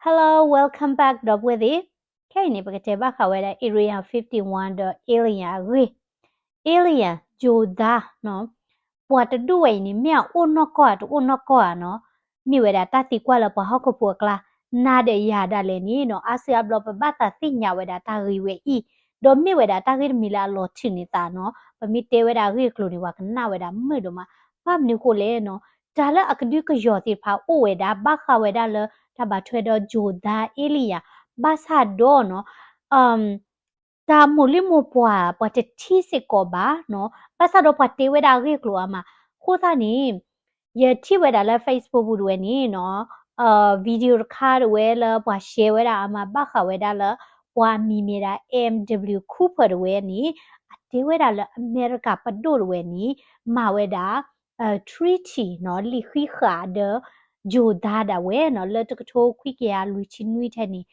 Hello, welcome back ဒီပုၢ်ဝဲၢ်သ့ၣ်. ခဲအံၤန့ၣ် ပကတဲဘၣ်ဃးဝဲဒၣ် Area fifty-one ဒီး alien အဂ့ၢ်. Alien ယိၤသါနီၤ, ပှၤတဒူၣ်ဝဲအံၤန့ၣ် မ့ၢ်အအိၣ်နီၢ်ကီၢ်ဧါ တအိၣ်နီၢ်ကီၢ်ဧါနီၤ, မ့ၢ်ဝဲဒၣ်တၢ်သံကွၢ်လၢပှၤဟီၣ်ခိၣ်ဖိအကျါ, နၤဒီးယၤဒၣ်လဲာ်န့ၣ်နီၤ, အါစုအါဘျီပဘၣ်သးသ့ၣ်ညါဝဲဒၣ်တၢ်ဂ့ၢ်ဝဲအံၤ, ဒီးမ့ၢ်ဝဲဒၣ်တၢ်ဂ့ၢ်တမံၤလၢအလီၤထုးန့ၢ်သးနီၤ, ပမ့ၢ်တဲဝဲဒၣ်အဂ့ၢ်အကျိၤန့ၣ် ပှၤကနၣ်ဝဲဒၣ်မုာ်ဒိၣ်မး, ဘၣ်မနုၤဃိလဲၣ်နီၤ, တၢ်လၢအကဒုကယီၤသ့ၣ်တဖၣ်အိၣ်ဝဲဒၣ် ဘၣ်ဃးဝဲဒၣ်လၢတၢ်ဘၣ်ထွဲဒီးယိၤသါ alien, ဘၣ်ဆၣ်ဒီးနီၤ, တၢ်မိၢ်လံၢ်မိၢ်ပှၢ် ပှၤတထံၣ်စ့ၢ်ကီးဘၣ်နီၤ, ဘၣ်ဆၣ်ဒီးပှၤတဲဝဲဒၣ်အဂ့ၢ်အကျိၤအါမး, အဃိသတးန့ၣ် ယထံၣ်ဝဲဒၣ်လၢ Facebook ပူၤတဝဲန့ၣ်နီၤ, video တခါတဝဲလၢပှၤ share ဝဲဒၣ်အါမး ဘၣ်ဃးဝဲဒၣ်လၢ ပှၤအမံၤမ့ၢ်ဒၣ် M W Cooper တဝဲန့ၣ်, အတဲဝဲဒၣ်လၢအမဲရကၤပဒိၣ်တဝဲန့ၣ် မၤဝဲဒၣ် treaty နီၤ, လံာ်ဃံးဃာ်ဒီး ယိၤသါဒၣ်ဝဲနီၤ, လၢတကထိခွံကယၤလွံၢ်ဆံနွံထဲန့ၣ်,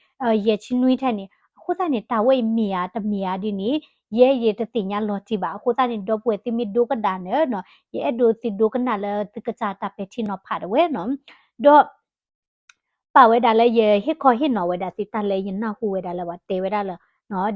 ယဲၢ်ဆံနွံထဲန့ၣ်, အဃိသတးန့ၣ် တၢ်ဝဲအံၤမ့ၢ်ဧါတမ့ၢ်ဧါဒ်န့ၣ် ယဲယတသ့ၣ်ညါလီၤတံၢ်ဘၣ်, အဃိသတးန့ၣ် ဒီပုၢ်ဝဲၢ်သုမ့ၢ်ဒိကနၣ်န့ၣ်နီၤ, ယအဲၣ်ဒိးသုဒိကနၣ်လၢသုကစၢ်တၢ်ပဲာ်ထံနီၤဖးတဝဲနီၤ, ဒီး ပာ်ဝဲဒၣ်လၢယဟ့ၣ်ခီဟ့ၣ်နီၤဝဲဒၣ်သုတၢ်လၢယနၢ်ဟူဝဲဒၣ်လၢပှၤတဲဝဲဒၣ်လၢ,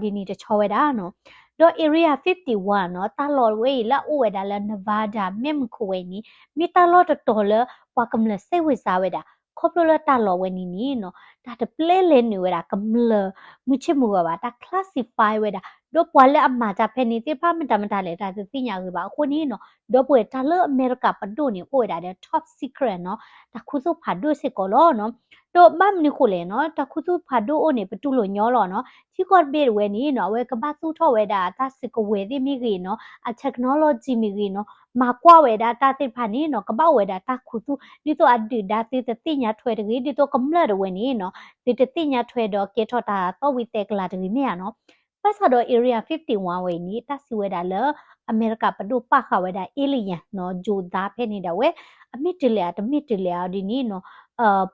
ဒ်န့ၣ်တဆီဝဲဒၣ်နီၤ, ဒီး Area fifty-one နီၤ, တၢ်လီၢ်ဝဲအံၤလၢအအိၣ်ဝဲဒၣ်လၢ Nevada မဲၢ်မုၢ်ခိၣ်ဝဲအံၤန့ၣ် မ့ၢ်တၢ်လီၢ်တတီၤလၢပှၤကမျၢၢ်စဲဝ့ၤစါဝဲဒၣ်, ခီဖျိလၢတၢ်လီၢ်ဝဲန့ၣ်န့ၣ်နီၤ, တၢ်တပျဲလဲၤနုာ်ဝဲဒၣ်ကမျၢၢ်မုၢ်ဆ့ၣ်မုၢ်ဂီၤဘၣ်, တၢ် classify ဝဲဒၣ်, ဒီးပှၤလၢအမၤတၢ်ဖဲန့ၣ်သ့ၣ်တဖၣ်မတၤမတၤလဲၣ် တၢ်တသ့ၣ်ညါဂ့ၤဘၣ်အဃိန့ၣ်နီၤ, ဒီပုၢ်ဝဲၢ်တၢ်လၢအမဲရကၤပဒိၣ်န့ၣ် အိၣ်ဝဲဒၣ်ဒီး top secret နီၤ, တၢ်ခူသူၣ်ဖးဒိၣ်စ့ၢ်ကီးလီၤနီၤ, ဒီးဘၣ်မနုၤဃိလဲၣ်နီၤ, တၢ်ခူသူၣ်ဖးဒိၣ်အိၣ်န့ၣ် ပတူၢ်လိာ်ညီလီၤနီၤ, ထံကီၢ်တဘ့ၣ်တဝဲန့ၣ်နီၤ, အဝဲကဘၣ်သူၣ်ထီၣ်ဝဲဒၣ်တၢ်စုကဝဲၤသ့ၣ်မ့ၢ်ဂ့ၤနီၤ, အ technology မ့ၢ်ဂ့ၤနီၤ, မၤကွၢ်ဝဲဒၣ်တၢ်သ့ၣ်တဖၣ်န့ၣ်နီၤ, ကဘၣ်အိၣ်ဝဲဒၣ်တၢ်ခူသူၣ်, ဒ်သိးအဒုၣ်ဒါသုတသ့ၣ်ညါထွဲတဂ့ၤ, ဒ်သိးကမျၢၢ်တဝဲန့ၣ်နီၤ, သုတသ့ၣ်ညါထွဲဒီးကဲထီၣ်တၢ်သီၣ်ဝံၤသဲကလၤတဂ့ၤမ့ၢ်ဧါနီၤ, ဘၣ်ဆၣ်ဒီး Area fifty-one ဝဲအံၤန့ၣ် တၢ်စံးဝဲဒၣ်လၢ အမဲရကၤပဒိၣ်ပာ်ဃာ်ဝဲဒၣ် alien နီၤ, ယိၤသါဖဲန့ၣ်ဒၣ်ဝဲ, အမ့ၢ်တုၤလဲၣ်ဧါ တမ့ၢ်တုၤလဲၣ်ဧါဒ်န့ၣ်နီၤ,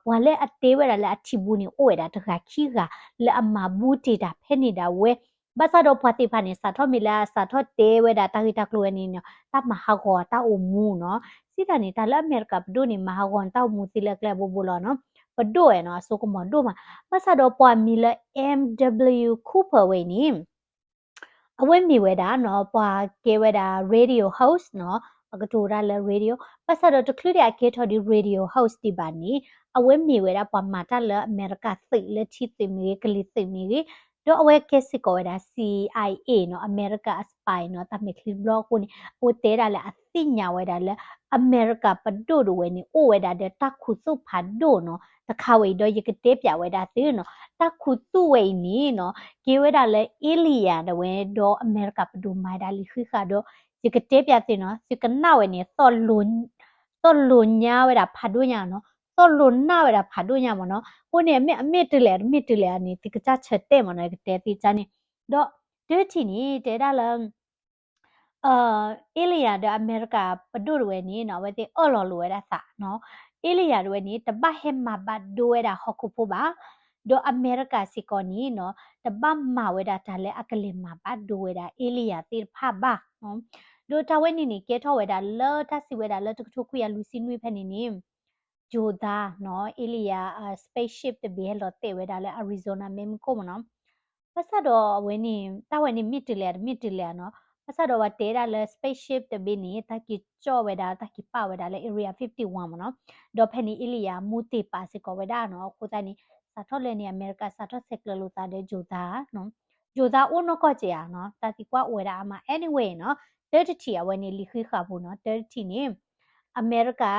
ပှၤလၢအတဲဝဲဒၣ်လၢအထံၣ်ဘူးန့ၣ် အိၣ်ဝဲဒၣ်တဂၤခံဂၤ လၢအမၤဘူးတ့ၢ်တၢ်ဖဲန့ၣ်ဒၣ်ဝဲ, ဘၣ်ဆၣ်ဒီးပှၤသ့ၣ်တဖၣ်န့ၣ် စးထီၣ်မ့ၢ်လၢအစးထီၣ်တဲဝဲဒၣ်တၢ်ဂ့ၢ်တၢ်ကျိၤဝဲန့ၣ်နီၤ, တၢ်မၤဟးဂီၤတၢ်အိၣ်မူနီၤ, စံးတၢ်န့ၣ် တၢ်လၢအမဲရကၤပဒိၣ်န့ၣ် မၤဟးဂီၤတၢ်အိၣ်မူသ့လၢကျဲအဘိဘိလီၤနီၤ, ပဒိၣ်ဝဲနီၤ, အစိကမီၤဒိၣ်မး, ဘၣ်ဆၣ်ဒီးပှၤမံၤလၢ M W Cooper ဝဲအံၤန့ၣ် အဝဲမ့ၢ်ဝဲဒၣ်နီၤ, ပှၤကဲဝဲဒၣ် radio host နီၤ, ပကတိၤတၢ်လၢ radio, ဘၣ်ဆၣ်ဒီးတချုးဒံးအကဲထီၣ်ဒံး radio host ဒံးဘၣ်န့ၣ်, အဝဲမ့ၢ်ဝဲဒၣ်ပှၤမၤတၢ်လၢအမဲရကၤသုးလၢထံသုးမ့ၢ်ဂ့ၤ, ကလံၤသုးမ့ၢ်ဂ့ၤ, ဒီးအဝဲကဲစ့ၢ်ကီးဝဲဒၣ် C I A နီၤ, America spy နီၤ, တၢ်မဲာ်ချံတဘျီအဃိန့ၣ် အဝဲတဲဒၣ်လၢအသ့ၣ်ညါဝဲဒၣ်လၢ အမဲရကၤပဒိၣ်တဝဲန့ၣ် အိၣ်ဝဲဒၣ်ဒီးတၢ်ခူသူၣ်ဖးဒိၣ်နီၤ, တခါဝဲအံၤဒီး ယကတဲပၠးဝဲဒၣ်သုနီၤ, တၢ်ခူသူၣ်ဝဲအံၤန့ၣ်နီၤ, ကဲဝဲဒၣ်လၢ alien တဝဲဒီးအမဲရကၤပဒိၣ်မၤဒၣ်လံာ်ဃံးဃာ်ဒီး ယကတဲပၠးသုနီၤ, သုကနၣ်ဝဲန့ၣ် သီၣ်လိၤညါဝဲဒၣ်ဖးဒိၣ်ညါနီၤ, သီၣ်လိၤနၢ်ဝဲဒၣ်ဖးဒိၣ်ညါမ့ၢ်နီၤ, အဃိန့ၣ် အမ့ၢ် အမ့ၢ်တုၤလဲၣ် တမ့ၢ်တုၤလဲၣ်န့ၣ် သုကစၢ်ဆၢတဲာ်မ့ၢ်နီၤ, ယကတဲသုကစၢ်န့ၣ်, ဒီးတထံၣ်န့ၣ် တဲဒၣ်လၢ alien ဒီးအမဲရကၤပဒိၣ်တဝဲန့ၣ်နီၤ, အဝဲသ့ၣ်အၢၣ်လီၤလိာ်ဝဲဒၣ်သးနီၤ, alien တဝဲန့ၣ် တဘၣ်ဟဲမၤဘၣ်ဒိဝဲဒၣ်ဟီၣ်ခိၣ်ဖိဘၣ်, ဒီးအမဲရကၤစ့ၢ်ကီးန့ၣ်နီၤ, တဘၣ်မၤဝဲဒၣ်တၢ်လၢအကလဲၤမၤဘၣ်ဒိဝဲဒၣ် alien သ့ၣ်တဖၣ်ဘၣ်, ဒီးတၢ်ဝဲန့ၣ်န့ၣ် ကဲထီၣ်ဝဲဒၣ်လၢတၢ်စံးဝဲဒၣ်လၢတကထိခွံကယၤလွံၢ်ဆံနွံဖဲန့ၣ်န့ၣ် ယိၤသါနီၤ, alien spaceship တဘ့ၣ်ဟဲလီၤတဲာ်ဝဲဒၣ်လၢ Arizona မဲၢ်မုၢ်ခိၣ်မ့ၢ်နီၤ, ဘၣ်ဆၣ်ဒီးအဝဲန့ၣ် တၢ်ဝဲန့ၣ်မ့ၢ်တုၤလဲၣ် တမ့ၢ်တုၤလဲၣ်နီၤ, ဘၣ်ဆၣ်ဒီးပှၤတဲဒၣ်လၢ spaceship တဘ့ၣ်န့ၣ် တၢ်က့ၤကၠီၣ်ဝဲဒၣ် တၢ်က့ၤပာ်ဝဲဒၣ်လၢ Area fifty-one မ့ၢ်နီၤ, ဒီးဖဲန့ၣ် alien မူတ့ၢ်ပာ်စ့ၢ်ကီးဝဲဒၣ်နီၤ, အဃိသတးန့ၣ် စးထီၣ်လၢန့ၣ် အမဲရကၤစးထီၣ်ဆဲးကျၢလိာ်သးဒီးယိၤသါ ယိၤသါအိၣ်နီၢ်ကီၢ်က့ဧါနီၤ, တၢ်သံကွၢ်အိၣ်ဝဲဒၣ်အါမး anyway နီၤ, တၢတထံၣ်အဝဲန့ၣ် လံာ်ဃံးဃာ်ပူၤနီၤ, တၢတထံၣ်န့ၣ် အမဲရကၤ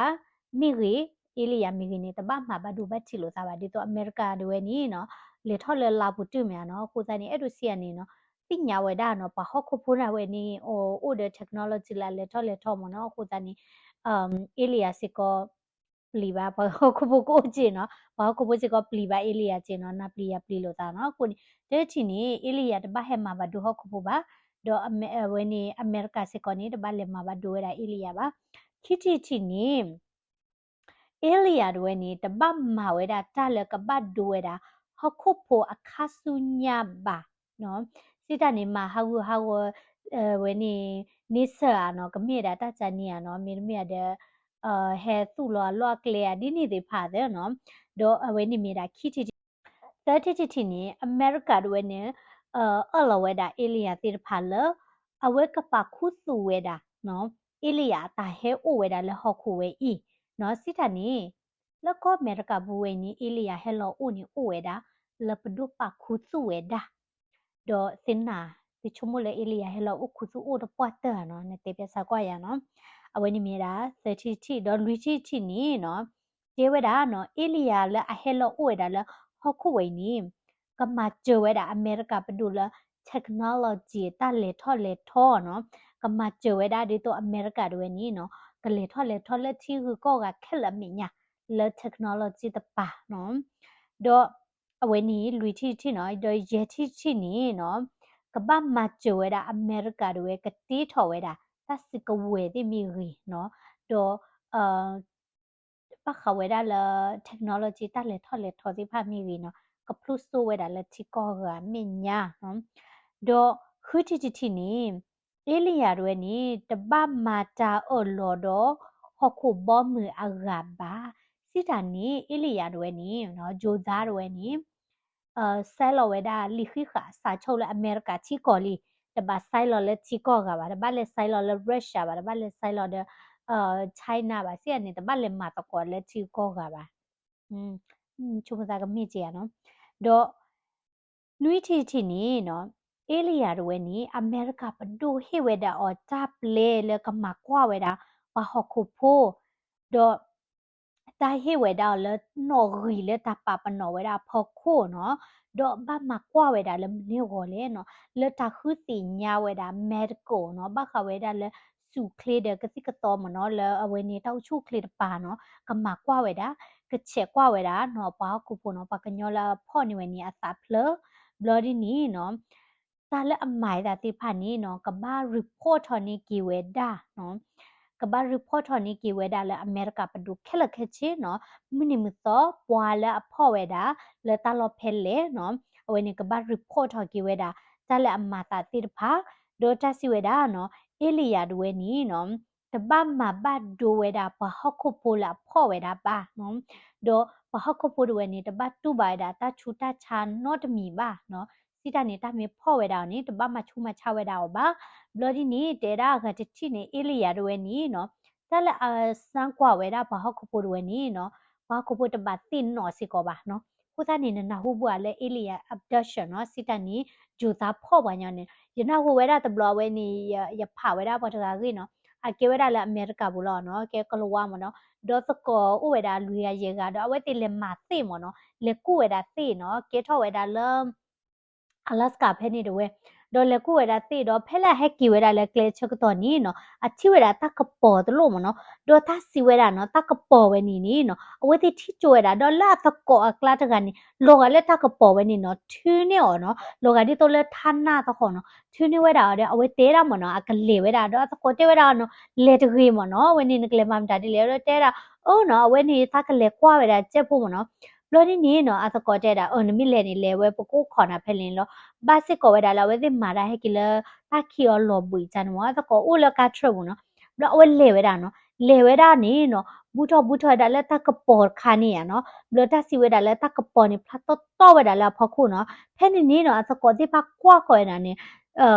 မ့ၢ်ဂ့ၤ, alien မ့ၢ်ဂ့ၤန့ၣ် တဘၣ်မၤဘၣ်ဒိဘၣ်ထံးလိာ်သးဘၣ်, ဒ်သိးအမဲရကၤတဝဲန့ၣ်နီၤ, လဲၤထီၣ်လၢလါပူၤတုၤမ့ၢ်ဧါနီၤ, အဃိသတးန့ၣ် အဲၣ်ဒိးစံးယၤန့ၣ်နီၤ, သ့ၣ်ညါဝဲဒၣ်နီၤ, ပှၤဟီၣ်ခိၣ်ဖိန့ၣ်ဝဲန့ၣ် အိၣ်ဒီး technology လၢလဲၤထီၣ်လဲၤထီမ့ၢ်နီၤ, အဃိသတးန့ၣ် alien စ့ၢ်ကီး ပျံၤဘၣ် ပှၤဟီၣ်ခိၣ်ဖိကအိၣ်က့နီၤ, ပှၤဟီၣ်ခိၣ်ဖိစ့ၢ်ကီးပျံၤဘၣ် alien က့နီၤ, နၤပျံၤယၤပျံၤလိာ်သးနီၤ, အဃိန့ၣ် တထံၣ်န့ၣ် alien တဘၣ်ဟဲမၤဘၣ်ဒိဟီၣ်ခိၣ်ဖိဘၣ်, ဒီးအဝဲန့ၣ် အမဲရကၤစ့ၢ်ကီးန့ၣ် တဘၣ်လဲၤမၤဘၣ်ဒိဝဲဒၣ် alien ဘၣ်, ခံထံၣ်တထံၣ်န့ၣ် alien တဝဲန့ၣ် တဘၣ်မၤဝဲဒၣ်တၢ်လၢကဘၣ်ဒိဝဲဒၣ် ဟီၣ်ခိၣ်ဖိအခါဆူညါဘၣ်, စံးတၢ်န့ၣ် မၤဟးဂူာ်ဟးဂီၤဝဲန့ၣ် န့ဆၢၣ်ဧါနီၤ, ကမ့ၢ်ဒၣ်တၢ်ကၢန့ၣ်ဧါနီၤ, မ့တမ့ၢ်ဒီး ဟဲသူၣ်လီၤအလီၢ်အကျဲဧါ ဒ်န့ၣ်သ့ၣ်တဖၣ်သ့နီၤ, ဒီးအဝဲန့ၣ်မ့ၢ်ဒၣ်ခံထံၣ် သၢထံၣ်တထံၣ်န့ၣ် အမဲရကၤတဝဲန့ၣ် အၢၣ်လီၤဝဲဒၣ် alien သ့ၣ်တဖၣ်လၢ အဝဲကပာ်ခူသူၣ်ဝဲဒၣ် alien အတၢ်ဟဲအိၣ်ဝဲဒၣ်လၢဟီၣ်ခိၣ်ဝဲအံၤ စံးတၢ်န့ၣ် လၢကီၢ်အမဲရကၤပူၤဝဲန့ၣ် alien ဟဲလီၤအိၣ်န့ၣ်အိၣ်ဝဲဒၣ် လၢပဒိၣ်ပာ်ခူသူၣ်ဝဲဒၣ် ဒီးသ့ၣ်နၤ သုဆိကမိၣ်လၢ alien ဟဲလီၤအိၣ်ခူသူၣ်အိၣ်တပှၢ်တၢၢ်နီၤ နတဲပျဲစါကွၢ်ယၤနီၤ အဝဲန့ၣ်မ့ၢ်ဒၣ် သၢထံၣ်တထံၣ် ဒီးလွံၢ်ထံၣ်တထံၣ်န့ၣ်နီၤ တဲဝဲဒၣ်နီၤ alien လၢအဟဲလီၤအိၣ်ဝဲဒၣ်လၢဟီၣ်ခိၣ်ဝဲအံၤန့ၣ် ကမၤစၢၤဝဲဒၣ်အမဲရကၤပဒိၣ်လၢ technology တၢ်လဲၤထီၣ်လဲၤထီနီၤ ကမၤစၢၤဝဲဒၣ်ဒ်သိးအမဲရကၤတဝဲန့ၣ်နီၤ ကလဲၤထီၣ်လဲၤထီလၢထံဂုၤကီၢ်ဂၤခဲလၢာ်အမဲာ်ညါ လၢ technology တပၤနီၤ ဒီးအဝဲန့ၣ်လွံၢ်ထံၣ်တထံၣ်နီၤ ဒီးယဲၢ်ထံၣ်တထံၣ်န့ၣ်နီၤ ကဘၣ်မၤစၢၤဝဲဒၣ်အမဲရကၤတဝဲကတ့ထီၣ်ဝဲဒၣ် တၢ်စုကဝဲၤသ့ၣ်မ့ၢ်ဂ့ၤနီၤ ဒီး ဘၣ်ဃးဝဲဒၣ်လၢ technology တၢ်လဲၤထီၣ်လဲၤထီသ့ၣ်တဖၣ်မ့ၢ်ဂ့ၤနီၤ ကဖျိစိဝဲဒၣ်လၢထံကီၢ်ဂၤအမဲာ်ညါနီၤ ဒီးဃုထံၣ်တထံၣ်န့ၣ် alien တဝဲန့ၣ် တဘၣ်မၤတၢ်အၢၣ်လီၤဒီး ဟီၣ်ခိၣ်ဘီမုၢ်အဂၤဘၣ်. စံးတၢ်န့ၣ် alien တဝဲန့ၣ် ယိၤသါတဝဲန့ၣ် ဆဲးလီၤဝဲဒၣ်လံာ်ဃံးဃာ်အစးဆိလၢအမဲရကၤထံကီၢ်လံ, တဘၣ်ဆဲးလီၤလၢထံကီၢ်ဂၤဘၣ်, တဘၣ်လဲၤဆဲးလီၤလၢ Russia ဘၣ်, တဘၣ်လဲၤဆဲးလီၤဒီး China ဘၣ်, စံးတၢ်န့ၣ် တဘၣ်လဲၤမၤသကိးလၢထံကီၢ်ဂၤဘၣ်. ဆိကမိၣ်သးကမ့ၢ်က့ၤဧါနီၤ. ဒီး နွံထံၣ်တထံၣ်န့ၣ်နီၤ alien တဝဲန့ၣ် အမဲရကၤပဒိၣ်ဟ့ၣ်ဝဲဒၣ်အီၤတၢ်ပျဲလၢကမၤကွၢ်ဝဲဒၣ် ပှၤဟီၣ်ခိၣ်ဖိ, ဒီး တၢ်ဟ့ၣ်ဝဲဒၣ်အီၤလၢနီၣ်ဂံၢ်လၢတၢ်ပာ်ပနီၣ်ဝဲဒၣ်အဖီခိၣ်နီၤ, ဒီးဘၣ်မၤကွၢ်ဝဲဒၣ်လၢမနုၤအဂီၢ်လဲၣ်နီၤ, လၢတၢ်ဃုသ့ၣ်ညါဝဲဒၣ် medical နီၤ, ဘၣ်ဃးဝဲဒၣ်လၢ ဆူၣ်ချ့ဒီးကသံၣ်ကသီမ့ၢ်နီၤ, လၢအဝဲန့ၣ်တၢ်အိၣ်ဆူၣ်အိၣ်ချ့တပၤနီၤ, ကမၤကွၢ်ဝဲဒၣ်, ကဆဲးကွၢ်ဝဲဒၣ်နီၤ, ပှၤဟီၣ်ခိၣ်ဖိနီၤ, ပှၤကညီလၢအဖီၣ်န့ၢ်ဝဲန့ၣ်အသးဖျၢၣ်, ဘျီဒ်န့ၣ်နီၤ တၢ်လၢအမၤအသးသ့ၣ်တဖၣ်န့ၣ်နီၤ ကဘၣ် report ထီၣ်န့ၢ်က့ၤဝဲဒၣ်နီၤ, ကဘၣ် report ထီၣ်န့ၢ်က့ၤဝဲဒၣ်လၢအမဲရကၤပဒိၣ်ခဲလၢာ်ခဲဆ့နီၤ, မုၢ်နံၤမုၢ်သီ ပှၤလၢအဖီၣ်ဝဲဒၣ် လၢတၢ်လီၢ်ဖဲလဲၣ်နီၤ, အဝဲန့ၣ်ကဘၣ် report ထီၣ်က့ၤဝဲဒၣ် တၢ်လၢအမၤသးသ့ၣ်တဖၣ်, ဒီးတၢ်စံးဝဲဒၣ်နီၤ alien တဝဲန့ၣ်နီၤ တဘၣ်မၤဘၣ်ဒိဝဲဒၣ်ပှၤဟီၣ်ခိၣ်ဖိလၢအဖီၣ်ဝဲဒၣ်ဘၣ်နီၤ, ဒီးပှၤဟီၣ်ခိၣ်ဖိတဝဲန့ၣ် တဘၣ်တူၢ်ဘၣ်ဝဲဒၣ်တၢ်ဆူးတၢ်ဆါနီတမံၤဘၣ်နီၤ, စံးတၢ်န့ၣ် တၢ်မ့ၢ်ဖီၣ်ဝဲဒၣ်အီၤန့ၣ် တဘၣ်မၤဆူးမၤဆါဝဲဒၣ်အီၤဘၣ်. ဘျီဒ်န့ၣ် တဲဒၣ်အဂၤတထံၣ်န့ၣ် alien တဝဲန့ၣ်နီၤ တၢ်လၢအစမ်းကွၢ်ဝဲဒၣ်ပှၤဟီၣ်ခိၣ်ဖိတဝဲန့ၣ်နီၤ ပှၤဟီၣ်ခိၣ်ဖိတဘၣ်သ့ၣ်နီၣ်စ့ၢ်ကီးဘၣ်နီၤ, အဃိသတးန့ၣ် နနၢ်ဟူဘၣ်လၢ alien abduction နီၤ, စံးတၢ်န့ၣ် ယိၤသးဖီၣ်ပှၤညီန့ၣ် ယနၢ်ဟူဝဲဒၣ်တဘျီအဝဲန့ၣ် ယဖးဝဲဒၣ်ပှၤတဂၤအဂ့ၢ်နီၤ, အကဲဝဲဒၣ်လၢအမဲရကၤပူၤလီၤနီၤ, ကဲကလံးဝါမ့ၢ်နီၤ, ဒီးသကိးအိၣ်ဝဲဒၣ်လွံၢ်ဂၤယဲၢ်ဂၤ ဒီးအဝဲသ့ၣ်လဲၤမၤသ့ၣ်မ့ၢ်နီၤ, လဲၤကူၣ်ဝဲဒၣ်သ့ၣ်နီၤ, ကဲထီၣ်ဝဲဒၣ်လၢ Alaska ဖဲန့ၣ်တဝဲ, ဒီးလဲၤကူၣ်ဝဲဒၣ်သ့ၣ်ဒီး ဖဲလၢအဟဲက့ၤဝဲဒၣ်လၢကျဲဆၢကတီၢ်န့ၣ်နီၤ အထံၣ်ဝဲဒၣ်တၢ်ကပီၤတလိၣ်မ့ၢ်နီၤ, ဒီးတၢ်စံးဝဲဒၣ်နီၤ တၢ်ကပီၤဝဲန့ၣ်န့ၣ်နီၤ အဝဲသ့ၣ်ထံၣ်ကၠိဝဲဒၣ် ဒီးလၢအသကိးအကျါတဂၤန့ၣ် လီၤဂာ်လၢတၢ်ကပီၤဝဲန့ၣ်နီၤ ထုးန့ၢ်အီၤနီၤ, လီၤဂာ်ဒ်သိးလၢထါနၢ်သဟီၣ်နီၤ ထုးန့ၢ်ဝဲဒၣ်အီၤဒီး အဝဲတဲဒၣ်မ့ၢ်နီၤ အကလဲၤဝဲဒၣ် ဒီးအသကိးတဲဝဲဒၣ်နီၤ လဲၤတဂ့ၤမ့ၢ်နီၤ, အဝဲန့ၣ်နကလဲၤမၤမတၤဒ်လဲၣ် ဒီးတဲဒၣ် အၢနီၤ အဝဲန့ၣ်သးကလဲၤကွၢ်ဝဲဒၣ်ကဲဖိမ့ၢ်နီၤ, ဘျီဒ်န့ၣ်နီၤ အသကိးတဲဒၣ် အၢ နမ့ၢ်လဲၤန့ၣ် လဲၤဝဲပကအိၣ်ခိးနၤဖဲလဲၣ်န့ၣ်လီၤ, ဘၣ်စ့ၢ်ကီးဝဲဒၣ်လၢအဝဲသ့ၣ်မၤတၢ်ဟဲက့ၤလၢ တၢ်ခံးအီၤလီၤဘှံးတၢ်န့ၣ်မ့ၢ် အသကိးအိၣ်လၢကါထြၢပူၤနီၤ, ဘျီအဝဲလဲၤဝဲဒၣ်နီၤ, လဲၤဝဲဒၣ်န့ၣ်နီၤ ဘူးထီၣ်ဘူးထီၣ်ဝဲဒၣ်လၢတၢ်ကပီၤတခါန့ၣ်ဧါနီၤ, ဘျီတၢ်စံးဝဲဒၣ်လၢတၢ်ကပီၤန့ၣ် ဖျါတီတီဝဲဒၣ်လၢအဖီခိၣ်နီၤ, ဖဲန့ၣ်န့ၣ်နီၤ အသကိးသ့ၣ်တဖၣ်ကွၢ်ဃီၤဝဲဒၣ်န့ၣ်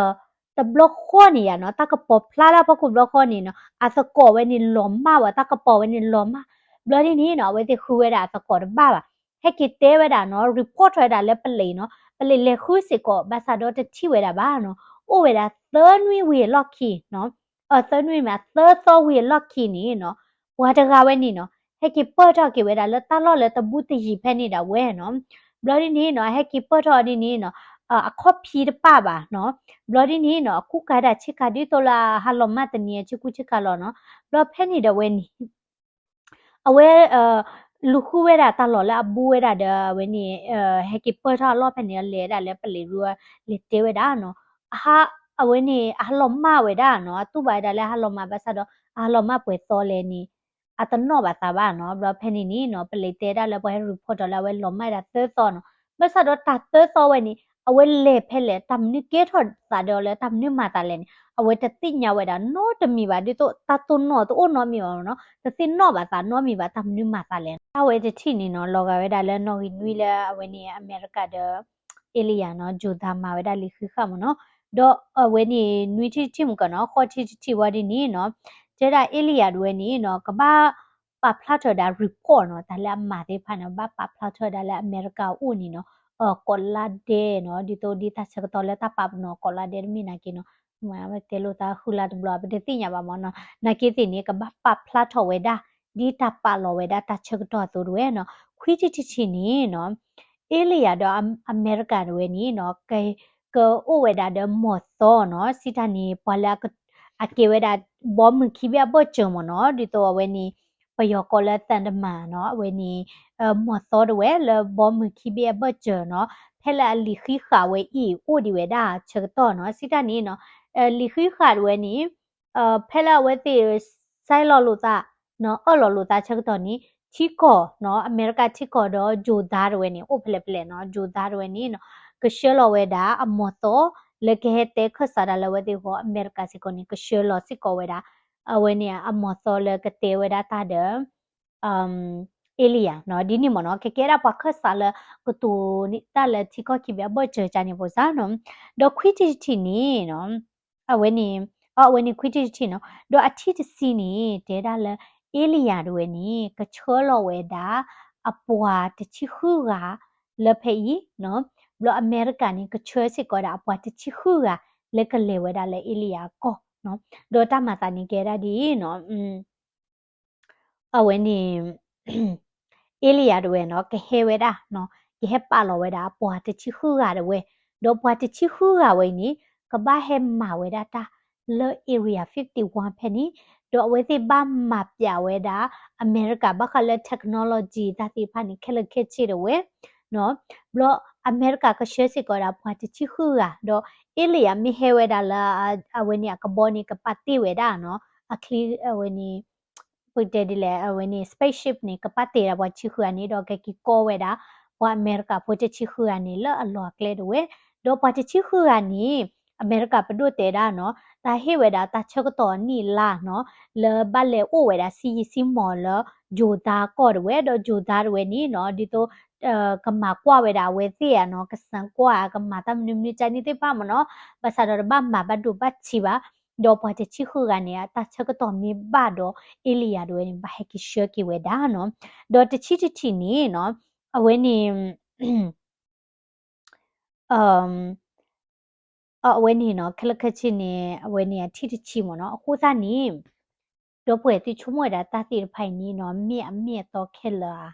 တဘျီဃီန့ၣ်ယါနီၤ တၢ်ကပီၤဖျါလၢအဖီခိၣ်ဘျီဃီန့ၣ်နီၤ အသကိးဝဲန့ၣ်လီၤမၢ်ဝဲ တၢ်ကပီၤဝဲန့ၣ်လီၤမၢ်, ဘျီဒ်န့ၣ်နီၤ အဝဲသ့ၣ်ဃုဝဲဒၣ်အသကိးတဘၣ်ဘၣ်, ဟဲက့ၤတဲဝဲဒၣ်နီၤ report ထီၣ်ဝဲဒၣ်လၢပလံးနီၤ, ပလံးလဲၤဃုစ့ၢ်ကီး ဘၣ်ဆၣ်ဒီးတထံၣ်ဝဲဒၣ်ဘၣ်နီၤ, အိၣ်ဝဲဒၣ်သၢနွံဝံၤအလီၢ်ခံနီၤ, အသၢနွံမ့ၢ်သၢသီဝံၤအလီၢ်ခံန့ၣ်နီၤ, ပှၤတဂၤဝဲန့ၣ်နီၤ ဟဲက့ၤပၢၢ်ထီၣ်က့ၤဝဲဒၣ်လၢတၢ်လီၢ်လၢတဘူးတယံၤဖဲန့ၣ်ဒၣ်ဝဲနီၤ, ဘျီဒ်န့ၣ်နီၤ အဟဲက့ၤပၢၢ်ထီၣ်ဒ်န့ၣ်နီၤ အခီၣ်ဖံးတပၣ်ဘၣ်နီၤ, ဘျီဒ်န့ၣ်နီၤ အကူကၤဒၣ်ဆ့ကၤဒ်သိးလၢအဟးလီၤမၢ်တနံၤအဆ့ကူဆ့ကၤလီၤနီၤ, ဘျီဖဲန့ၣ်ဒၣ်ဝဲန့ၣ် အဝဲ လူၤဃုဝဲဒၣ်တၢ်လီၢ်လၢအဘူးဝဲဒၣ်ဒီး အဝဲန့ၣ် ဟဲက့ၤပၢၢ်ထီၣ်အလီၢ်ဖဲန့ၣ် လဲၤဒၣ်လၢပလံးရူ လဲၤတဲဝဲဒၣ်နီၤ, အဝဲန့ၣ် အဟးလီၤမၢ်ဝဲဒၣ်နီၤ, အတူၢ်ဘၣ်ဝဲဒၣ်လၢအဟးလီၤမၢ်ဘၣ်ဆၣ်ဒီး အဟးလီၤမၢ်ပှဲၤသီလဲၣ်န့ၣ် အတနီၣ်ဘၣ်သးဘၣ်နီၤ, ဘျီဖဲန့ၣ်န့ၣ်နီၤ ပလံးတဲဒၣ်လၢပှၤဟဲ report ထီၣ်လၢအဝဲလီၤမၢ်ဒၣ်သၢသီနီၤ, ဘၣ်ဆၣ်ဒီးတၢ်သၢသီဝဲန့ၣ် အဝဲလဲၤဖဲလဲၣ် တၢ်မနုၤကဲထီၣ်သးဒီးလၢတၢ်မနုၤမၤသးလဲၣ်န့ၣ် အဝဲတသ့ၣ်ညါဝဲဒၣ်နီတမံၤဘၣ် ဒ်သိးတၢ်တိၢ်နီၣ်တအိၣ်နီတမံၤဘၣ်နီၤ တသ့ၣ်နီၣ်ဘၣ်သးနီတမံၤဘၣ် တၢ်မနုၤမၤသးလဲၣ် တၢ်ဝဲတထံၣ်န့ၣ်နီၤ လီၤဂာ်ဝဲဒၣ်လၢနီၣ်ဂံၢ်နွံလၢအဝဲန့ၣ် အမဲရကၤဒီး Ilya နီၤ Joe သါမၤဝဲဒၣ်လံာ်ဃံးဃာ်မ့ၢ်နီၤ ဒီးအဝဲန့ၣ် နွံထံၣ်တထံၣ်မ့ၢ်ကီးနီၤ ဃိးထံၣ်တထံၣ်ဝဲဒ်န့ၣ်နီၤ တဲဒၣ် Ilya တဝဲန့ၣ်နီၤ ကဘၣ်ပာ်ဖျါထီၣ်ဝဲဒၣ် report နီၤ တၢ်လၢအမၤသ့ၣ်တဖၣ်န့ၣ် ဘၣ်ပာ်ဖျါထီၣ်ဝဲဒၣ်လၢအမဲရကၤအိၣ်န့ၣ်နီၤ ကိးလါဒဲးနီၤ ဒ်သိးဒ်တၢ်ဆၢကတီၢ်လၢတၢ်ပာ်ပနီၣ်ကိးလါဒဲးတမ့ၢ်နာ်က့နီၤ တဲလိာ်သးဃုလါတဘျီ ပတသ့ၣ်ညါဘၣ်မ့ၢ်နီၤ နာ်က့သ့ၣ်န့ၣ် ကဘၣ်ပာ်ဖျါထီၣ်ဝဲဒၣ် ဒ်တၢ်ပာ်လီၤဝဲဒၣ်တၢ်ဆၢကတီၢ်အသိးတဝဲနီၤ ခွံထံၣ်တထံၣ်န့ၣ်နီၤ Ilya ဒီးအမဲရကၤတဝဲန့ၣ်နီၤ က ကအိၣ်ဝဲဒၣ်ဒီးမီၢ်သီနီၤ စံးတၢ်န့ၣ် ပှၤလၢ အကဲဝဲဒၣ် ဘီမုၢ်ခံဘ့ၣ်အဘၢၣ်စၢၤမ့ၢ်နီၤ ဒ်သိးအဝဲန့ၣ် ပယီၤကိးလၢ သံတမန် နီၤ အဝဲန့ၣ် မီၢ်သီတဝဲလၢဘီမုၢ်ခံဘ့ၣ်အဘၢၣ်စၢၤနီၤ ဖဲလၢအလံာ်ဃံးဃာ်ဝဲအံၤ အိၣ်ဒံးဝဲဒၣ်ဆၢကတီၢ်နီၤ စံးတၢ်န့ၣ်နီၤ လံာ်ဃံးဃာ်တဝဲန့ၣ် ဖဲလၢအဝဲသ့ၣ် စဲလီၤလိာ်သး အၢၣ်လီၤလိာ်သးဆၢကတီၢ်န့ၣ် ထံကီၢ်နီၤ အမဲရကၤထံကီၢ်ဒီး Joe သါတဝဲန့ၣ် အိၣ်ဖဲလဲၣ်ဖဲလဲၣ်နီၤ Joe သါတဝဲန့ၣ်နီၤ ကဆှၢလီၤဝဲဒၣ်အမီၢ်သီ လၢကဟဲတဲခၢၣ်စးတၢ်လၢအဝဲသ့ၣ်အဂီၢ် အမဲရကၤစ့ၢ်ကီးန့ၣ် ကဆှၢလီၤစ့ၢ်ကီးဝဲဒၣ် အဝဲန့ၣ်အမီၢ်သီလၢကတဲဝဲဒၣ်တၢ်ဒီး Ilya နီၤ ဒ်န့ၣ်မ့ၢ်နီၤ ကကဲဒၣ်ပှၤခၢၣ်စးလၢ ကတိၤန့ၢ်တၢ်လၢထံကီၢ်ခံဘ့ၣ်အဘၢၣ်စၢၤကန့ၣ်ဖိစၢ်နီၤ ဒီးခွံထံၣ်တထံၣ်န့ၣ်နီၤ အဝဲန့ၣ် အဝဲန့ၣ်ခွံထံၣ်တထံၣ်နီၤ ဒီးအထံၣ်တဆံန့ၣ် တဲဒၣ်လၢ Ilya တဝဲန့ၣ် ကဆှၢလီၤဝဲဒၣ် အပှၤတဆံဃုဂၤ လၢဖဲအံၤနီၤ ဘျီအမဲရကၤန့ၣ် ကဆှၢစ့ၢ်ကီးဝဲဒၣ်အပှၤတဆံဃုဂၤ လၢကလဲၤဝဲဒၣ်လၢ Ilya အကီၢ်နီၤ ဒီးတၢ်မၤသးန့ၣ်ကဲဒၣ်ဒ်အံၤနီၤ အဝဲန့ၣ် Ilya တဝဲနီၤ ကဟဲဝဲဒၣ်နီၤ ကဟဲပာ်လီၤဝဲဒၣ် အပှၤတဆံဃုဂၤတဝဲ ဒီးပှၤတဆံဃုဂၤဝဲအံၤန့ၣ် ကဘၣ်ဟဲမၤဝဲဒၣ်တၢ်လၢ Area fifty-one ဖဲန့ၣ် ဒီးအဝဲသ့ၣ်ဘၣ်မၤပျးဝဲဒၣ် အမဲရကၤဘၣ်ဃးလၢ technology တၢ်သ့ၣ်တဖၣ်န့ၣ် ခဲလၢာ်ခဲဆ့တဝဲ ဘျီအမဲရကၤကဆှၢစ့ၢ်ကီးဝဲဒၣ်ပှၤတဆံဃုဂၤ ဒီး Ilya မ့ၢ်ဟဲဝဲဒၣ်လၢ အဝဲန့ၣ်အကဘီန့ၣ် ကပာ်တ့ၢ်ဝဲဒၣ်နီၤ အချံ အဝဲန့ၣ် ပတဲဒ်လဲၣ် အဝဲန့ၣ် spaceship န့ၣ် ကပာ်တ့ၢ်ဒၣ်ပှၤတဆံဃုဂၤန့ၣ် ဒီးကက့ၤကီဝဲဒၣ် ပှၤအမဲရကၤဖိတဆံဃုဂၤန့ၣ် လၢအလီၢ်အကျဲတဝဲ ဒီးပှၤတဆံဃုဂၤန့ၣ် အမဲရကၤပဒိၣ်တဲဒၣ်နီၤ တၢ်ဟ့ၣ်ဝဲဒၣ်တၢ်ဆၢကတီၢ်အနံၣ်အလါနီၤ လၢဘၣ်လဲၤအိၣ်ဝဲဒၣ်ဆံးယံာ်ဆံးမီၢ်လၢ Joe သါကီၢ်တဝဲ ဒီး Joe သါတဝဲန့ၣ်နီၤ ဒ်သိး ကမၤကွၢ်ဝဲဒၣ်အဝဲသ့ၣ်ဧါနီၤ ကစၢကွၢ် ကမၤတၢ်မနုၤမနုၤကန့ၣ်သ့ၣ်တဖၣ်မ့ၢ်နီၤ ဘၣ်ဆၣ်ဒီးတဘၣ်မၤဘၣ်ဒိဘၣ်ထံးဘၣ် ဒီးပှၤတဆံဃုဂၤန့ၣ် အတၢ်ဆၢကတီၢ်မ့ၢ်ဘၣ်ဒီး Ilya တဝဲန့ၣ် ဘၣ်ဟဲက့ၤဆှၢက့ၤဝဲဒၣ်နီၤ ဒီးတဆံတထံၣ်န့ၣ်နီၤ အဝဲန့ၣ် အဝဲန့ၣ်နီၤ ခဲလၢာ်ခဲဆ့န့ၣ် အဝဲန့ၣ်အထံၣ်တဆံမ့ၢ်နီၤ အဃိသတးန့ၣ် ဒီပုၢ်ဝဲၢ်သုဆိကမိၣ်ဝဲဒၣ်တၢ်သ့ၣ်တဖၣ်အံၤန့ၣ်နီၤ မ့ၢ်အမ့ၢ်အတီခဲလၢာ်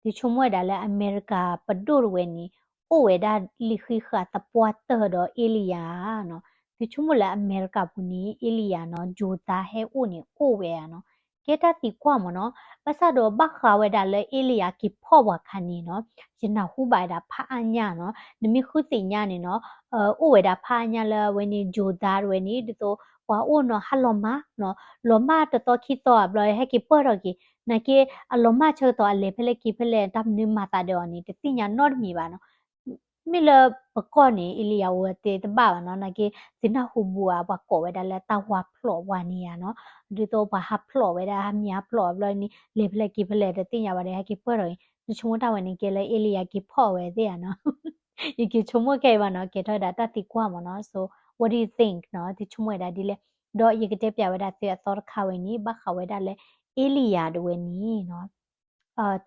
ဧါ သုဆိကမိၣ်ဝဲဒၣ်လၢအမဲရကၤပဒိၣ်တဝဲန့ၣ် အိၣ်ဝဲဒၣ်လံာ်ဃံးဃာ်သပှၢ်တၢၢ်ဒီး Ilya နီၤ သုဆိကမိၣ်လၢအမဲရကၤပူၤန့ၣ် Ilya နီၤ Joe သါဟဲအိၣ်န့ၣ် အိၣ်ဝဲဧါနီၤ ကဲတၢ်သံကွၢ်မ့ၢ်နီၤ ဘၣ်ဆၣ်ဒီးဘၣ်ဃးဝဲဒၣ်လၢ Ilya က့ၤဖီၣ်ပှၤခါန့ၣ်နီၤ ယနၢ်ဟူဘၣ်ဝဲဒၣ်ဖးအါညါနီၤ နမ့ၢ်ဃုသ့ၣ်ညါန့ၣ်နီၤ အိၣ်ဝဲဒၣ်ဖးအါညါလၢအဝဲန့ၣ် Joe သါတဝဲန့ၣ် ဒ်သိး ပှၤအိၣ်နီၤ ဟးလီၤမၢ်နီၤ လီၤမၢ်တသီခံသီဘျီ ဟဲက့ၤပၢၢ်ထီၣ်က့ၤ နာ်က့ အလီၤမၢ်ဆၢကတီၢ်အလဲၤဖဲလဲၣ်က့ၤဖဲလဲၣ် တၢ်မနုၤမၤသးဒီးအီၤန့ၣ် တသ့ၣ်ညါနီတမံၤဘၣ်နီၤ မ့ၢ်လၢပကီၢ်န့ၣ် Ilya အိၣ်ဝဲသ့တဘၣ်ဘၣ်နီၤ နာ်က့ သုနၢ်ဟူဘူးဧါ ပှၤကိးဝဲဒၣ်လၢတၢ်ဝါဖျိးဝါန့ၣ်ဧါနီၤ ဒ်သိးပှၤဟးဖျိးဝဲဒၣ် ဟးမံၤဟးဖျိးဘျီန့ၣ် လဲၤဖဲလဲၣ်က့ၤဖဲလဲၣ် တသ့ၣ်ညါဘၣ်ဒီး ဟဲက့ၤပၢၢ်ထီၣ်က့ၤ ယဆိကမိၣ်တၢ်ဝဲန့ၣ် ကဲလၢ Ilya က့ၤဖီၣ်ဝဲသ့ၣ်ဧါနီၤ ယက့ၤဆိကမိၣ်ခဲအံၤဘၣ်နီၤ ကဲထီၣ်ဝဲဒၣ်တၢ်သံကွၢ်မ့ၢ်နီၤ so what do you think နီၤ သုဆိကမိၣ်ဝဲဒၣ်ဒ်လဲၣ် ဒီးယကတဲပျးဝဲဒၣ်သုအသီတခါဝဲန့ၣ် ဘၣ်ဃးဝဲဒၣ်လၢ Ilya တဝဲန့ၣ်နီၤ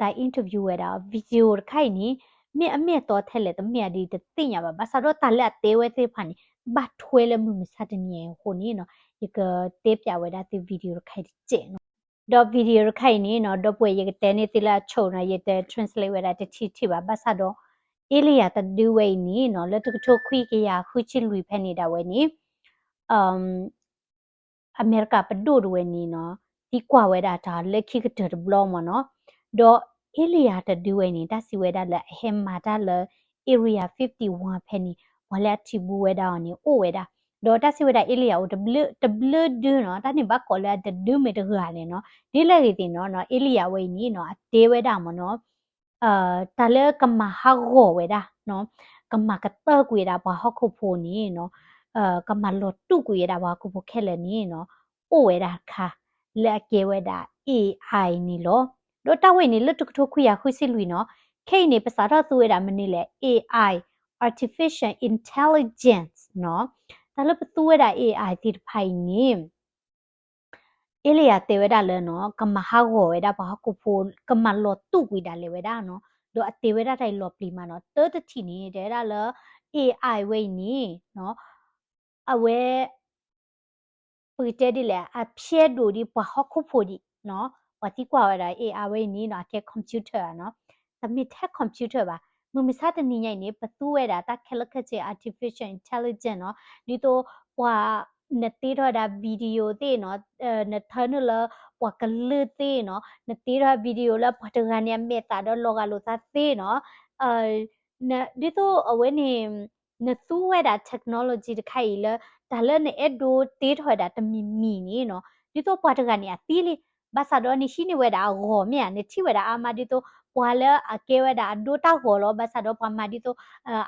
တၢ် interview ဝဲဒၣ် video တခါအံၤန့ၣ် မ့ၢ်အမ့ၢ်အတီထဲလဲၣ် တမ့ၢ်အဒ်တသ့ၣ်ညါဘၣ် ဘၣ်ဆၣ်ဒီးတၢ်လၢအတဲဝဲသ့ၣ်တဖၣ်န့ၣ် ဘၣ်ထွဲလၢမုၢ်မဆါတနံၤအံၤအဃိန့ၣ်နီၤ ယကတဲပျးဝဲဒၣ်သု video တခါအံၤတစဲးနီၤ ဒီး video တခါအံၤန့ၣ်နီၤ ဒီပုၢ်ဝဲၢ်ယကတဲန့ၢ်သုလၢအဆိနီၤ ယတ translate ဝဲဒၣ်တထံၣ်ထံၣ်ဘၣ် ဘၣ်ဆၣ်ဒီး Ilya တဒုဝဲအံၤန့ၣ်နီၤ လၢတကထိခွံကယၤဃုဆံလွံၢ်ဖဲန့ၣ်ဒၣ်ဝဲန့ၣ် အမဲရကၤပဒိၣ်တဝဲန့ၣ်နီၤ သံကွၢ်ဝဲဒၣ်တၢ်လၢခံကတၢၢ်တဘျီမ့ၢ်နီၤ ဒီး Ilya တဒုဝဲန့ၣ် တၢ်စံးဝဲဒၣ်လၢအဟဲမၤတၢ်လၢ Area fifty-one ဖဲန့ၣ် ပှၤလၢအထံၣ်ဘူးဝဲဒၣ်အီၤန့ၣ် အိၣ်ဝဲဒၣ် ဒီးတၢ်စံးဝဲဒၣ် Ilya အိၣ်တဘျုး တဘျုးဒုနီၤ တၢ်န့ၣ်ဘၣ်ကိးလၢအတဒုမ့ၢ်တဂၤလဲၣ်နီၤ ဒ်လဲၣ်ဂ့ၤသ့ၣ်နီၤ Ilya ဝဲအံၤန့ၣ်နီၤ အတဲဝဲဒၣ်မ့ၢ်နီၤ တၢ်လၢကမၤဟးဂီၤဝဲဒၣ်နီၤ ကမၤကတၢၢ်ကွံာ်ဝဲဒၣ်ပှၤဟီၣ်ခိၣ်ဖိန့ၣ်နီၤ, ကမၤလီၤတူာ်ကွံာ်ဝဲဒၣ်ပှၤဟီၣ်ခိၣ်ဖိခဲလၢာ်န့ၣ်နီၤ, အိၣ်ဝဲဒၣ်တခါ လၢအကဲဝဲဒၣ် AI န့ၣ်လီၤ. ဒီးတၢ်ဝဲအံၤန့ၣ် လၢတကထိခွံကယၤဃုဆံလွံၢ်နီၤ, ခဲအံၤန့ၣ် ပစးထီၣ်သူဝဲဒၣ်မနုၤလဲၣ် AI, artificial intelligence နီၤ, တၢ်လၢပသူဝဲဒၣ် AI သ့ၣ်တဖၣ်အံၤန့ၣ် အ့လံယၤတဲဝဲဒၣ်လၢနီၤ ကမၤဟးဂီၤဝဲဒၣ်ပှၤဟီၣ်ခိၣ်ဖိ, ကမၤလီၤတူာ်ကွံာ်ဒၣ်လဲာ်ဝဲဒၣ်နီၤ, ဒီးအတဲဝဲဒၣ်တၢ်အံၤလီၤပျံၤမးနီၤ, တၢတထံၣ်န့ၣ် တဲဝဲဒၣ်လၢ AI ဝဲအံၤန့ၣ်နီၤ, အဝဲ ပကတဲဒ်လဲၣ် အဖျဲးဒိၣ်ဒံးပှၤဟီၣ်ခိၣ်ဖိဒံးနီၤ, ပှၤသံကွၢ်ဝဲဒၣ် AI ဝဲအံၤန့ၣ်နီၤ အကဲ computer နီၤ, တမ့ၢ်ထဲ computer ဘၣ်, မုၢ်မဆါတနံၤညါအံၤန့ၣ် ပသူဝဲဒၣ်တၢ်ခဲလၢာ်ခဲဆ့ artificial intelligence နီၤ, ဒ်သိးပှၤ နတ့ထီၣ်ဝဲဒၣ် video သ့ၣ်နီၤ, နထၢနုာ်လၢပှၤကလုာ်သ့ၣ်နီၤ, နတ့ထီၣ် video လၢပှၤတဂၤန့ၣ်အမဲာ်သးဒီးလီၤဂာ်လိာ်သးသ့ၣ်နီၤ, ဒ်သိးအဝဲန့ၣ် နသူဝဲဒၣ် technology တခါအံၤလၢ တၢ်လၢနအဲၣ်ဒိးတ့ထီၣ်ဝဲဒၣ်တမံၤမံၤန့ၣ်နီၤ, ဒ်သိးပှၤတဂၤန့ၣ်အသံလံ, ဘၣ်ဆၣ်ဒီးနဟံးန့ၢ်ဝဲဒၣ်အဂီၢ်မ့ၢ်ဧါ, နထံၣ်ဝဲဒၣ်အါမးဒ်သိး ပှၤလၢအကဲဝဲဒၣ်အဒိတၢ်ဂီၤလီၤ, ဘၣ်ဆၣ်ဒီးပှၤမၤဒ်သိး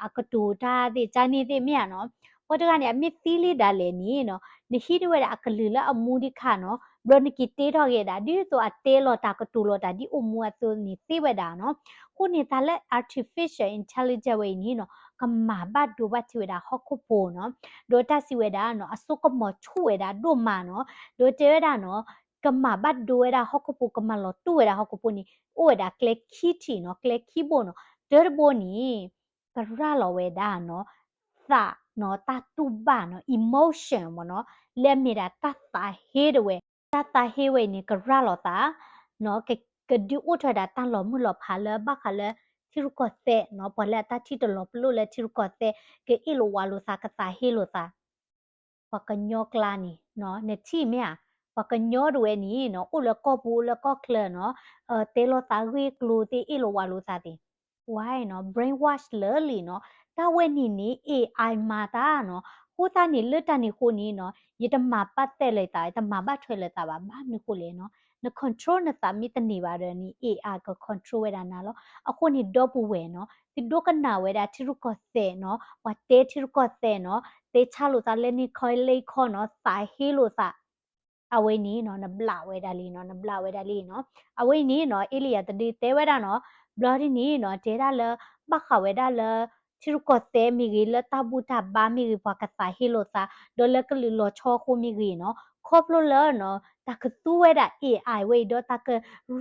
အကတိၤတၢ်သ့ၣ်ကန့ၣ်သ့ၣ်မ့ၢ်ဧါနီၤ, ပှၤတဂၤန့ၣ် အမ့ၢ်သံလံဒၣ်လဲာ်န့ၣ်နီၤ, နဟံးန့ၢ်ဝဲဒၣ်အကလုၢ်လၢအမူဒံးခါနီၤ, ဘျီနက့ၤတ့ထီၣ်က့ၤဒၣ် ဒ်သိးအတဲလီၤတၢ်ကတိၤလီၤတၢ်ဒ်အိၣ်မူအသိးန့ၣ်သ့ဝဲဒၣ်နီၤ, အဃိန့ၣ်တၢ်လၢ artificial intelligence ဝဲအံၤန့ၣ်နီၤ ကမၤဘၣ်ဒိဘၣ်ထံးဝဲဒၣ်ဟီၣ်ခိၣ်ဖိနီၤ, ဒီးတၢ်စံးဝဲဒၣ်နီၤ အစိကမီၤဆူၣ်ဝဲဒၣ်ဒိၣ်မးနီၤ, ဒီးတဲဝဲဒၣ်နီၤ ကမၤဘၣ်ဒိဝဲဒၣ်ဟီၣ်ခိၣ်ဖိ ကမၤလီၤတူာ်ဝဲဒၣ်ဟီၣ်ခိၣ်ဖိန့ၣ် အိၣ်ဝဲဒၣ်ကျဲခံထံၣ်နီၤ, ကျဲခံဘိနီၤ, တၢတဘိန့ၣ် ကရၤလီၤဝဲဒၣ်နီၤ သးနီၤ တၢ်တူၢ်ဘၣ်နီၤ emotion မ့ၢ်နီၤ, လၢအမ့ၢ်ဒၣ်တၢ်သးဟ့တဝဲ, တၢ်သးဟ့ဝဲအံၤန့ၣ် ကရၤလီၤသးနီၤ, ကဒုးအိၣ်ထီၣ်ဝဲဒၣ်တၢ်လီၤမုၢ်လီၤဖးလၢဘၣ်ဃးလၢ ထံရူၢ်ကီၢ်သဲးနီၤ, ပှၤလၢအတၢ်ထံၣ်တလီၤပလိာ်လၢထံရူၢ်ကီၢ်သဲး ကအ့ၣ်လိာ်ဝးလိာ်သး ကသးဟ့လိာ်သး ပှၤကညီကျါန့ၣ်နီၤ, နထံၣ်မ့ၢ်ဧါ, ပှၤကညီတဝဲန့ၣ်နီၤ အိၣ်လၢကီၢ်ပူၤအိၣ်လၢကီၢ်ချၢနီၤ, တဲလီၤသးဂ့ၢ်ကျိၤသ့ၣ် အ့ၣ်လိာ်ဝးလိာ်သးသ့ၣ်, why နီၤ brainwash လၢာ်လံနီၤ, တၢ်ဝဲန့ၣ်န့ၣ် AI မၤတၢ်နီၤ, အဃိသတးန့ၣ် လၢတၢ်န့ၣ်အဃိန့ၣ်နီၤ ယတမၤပာ်သဲလၢၤသး ယတမၤဘၣ်ထွဲလၢၤသးဘၣ်, ဘၣ်မနုၤဃိလဲၣ်နီၤ, န control နသးမ့ၢ်တန့ၢ်ဘၣ်ဒီးန့ၣ် AI က control ဝဲဒၣ်နၤလီၤ, အဃိန့ၣ်ဒီပုၢ်ဝဲၢ်နီၤ သုဒိကနၣ်ဝဲဒၣ်ထံရူၢ်ကီၢ်သဲးနီၤ, ပှၤတဲထံရူၢ်ကီၢ်သဲးနီၤ, တဲဆါလိာ်သးလၢန့ၣ်ခီလၢခီနီၤ, သးဟ့လိာ်သး အဝဲန့ၣ်နီၤ နဘျးဝဲဒၣ်လံနီၤ, နဘျးဝဲဒၣ်လံနီၤ, အဝဲအံၤန့ၣ်နီၤ အ့လံယၤတဒုတဲဝဲဒၣ်နီၤ, ဘျီဒ်န့ၣ်နီၤ တဲဒၣ်လၢ ဘၣ်ဃးဝဲဒၣ်လၢ ထံရူၢ်ကီၢ်သဲးမ့ၢ်ဂ့ၤ လၢတၢ်ဘူၣ်တၢ်ဘါမ့ၢ်ဂ့ၤ ပှၤကသးဟ့လိာ်သး, ဒီးလၢကလုာ်လီၤဆီအဃိမ့ၢ်ဂ့ၤနီၤ, ခီဖျိလၢနီၤ တၢ်ကသူဝဲဒၣ် AI ဝဲအံၤဒီးတၢ်က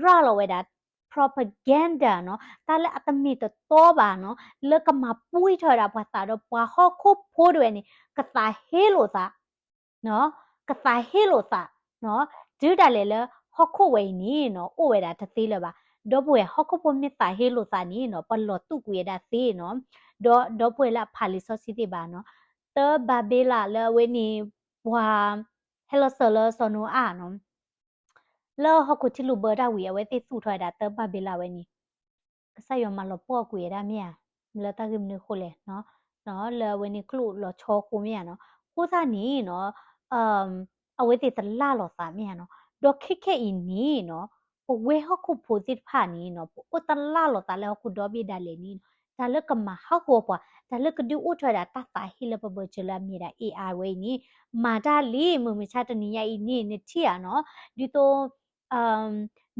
ရၤလီၤဝဲဒၣ် propaganda နီၤ, တၢ်လၢအတမ့ၢ်တတီဘၣ်နီၤ, လၢကမၤပှံၢ်ထီၣ်ဝဲဒၣ်ပှၤသးဒီးပှၤဟီၣ်ခိၣ်ဖိတဝဲန့ၣ် ကသးဟ့လိာ်သး ကသးဟ့လိာ်သး, တုၤဒၣ်လဲာ်လၢဟီၣ်ခိၣ်ဝဲအံၤန့ၣ်နီၤ အိၣ်ဝဲဒၣ်တသ့လၢၤဘၣ်. ဒီပုၢ်ဝဲၢ် ဟီၣ်ခိၣ်ဖိမ့ၢ်သးဟ့လိာ်သးန့ၣ်နီၤ ပလီၤတူာ်ကွံာ်ဝဲဒၣ်သ့နီၤ. ဒီးဒီပုၢ်ဝဲၢ်လၢအဖးလံာ်စီဆှံသ့ၣ်တဖၣ်နီၤ, တၢ်ဘၤဘ့လးလၢအဝဲန့ၣ် ပှၤ ဟဲလီၤစၢၤလၢစီၤနိအၤနီၤ လၢဟီၣ်ခိၣ်ထံလုၢ်ဘၢတၢ်ဝံၤ အဝဲသ့ၣ်သူၣ်ထီၣ်ဝဲဒၣ်တၢ်ဘၤဘ့လးဝဲန့ၣ် ကစၢ်ယွၤမၤလီၤပှီၢ်ကွံာ်ဝဲဒၣ်မ့ၢ်ဧါ, လၢတၢ်ဂ့ၢ်မနုၤအဃိလဲၣ်, လၢအဝဲန့ၣ်ကျိၣ်လီၤဆီအဃိမ့ၢ်ဧါနီၤ. အဃိသတးန့ၣ်နီၤ အဝဲသ့ၣ်တလၢ်လီၤသးမ့ၢ်ဧါနီၤ. ဒီးခဲခဲအံၤန့ၣ်နီၤ ပဝဲဟီၣ်ခိၣ်ဖိသ့ၣ်တဖၣ်န့ၣ်နီၤ ပအိၣ်တလၢ်လီၤသးလၢဟီၣ်ခိၣ်ဒီဘ့ၣ်ဒၣ်လဲာ်န့ၣ်နီၤ တၢ်လၢကမၤဟးဂီၤပှၤ တၢ်လၢကဒုးအိၣ်ထီၣ်ဝဲဒၣ်တၢ်သးဟ့လၢပဘၢၣ်စၢၤလၢအမ့ၢ်ဒၣ် AI ဝဲအံၤန့ၣ် မၤတၢ်လံ မုၢ်မဆါတနံၤညါအံၤန့ၣ် နထံၣ်ဧါနီၤ, ဒ်သိး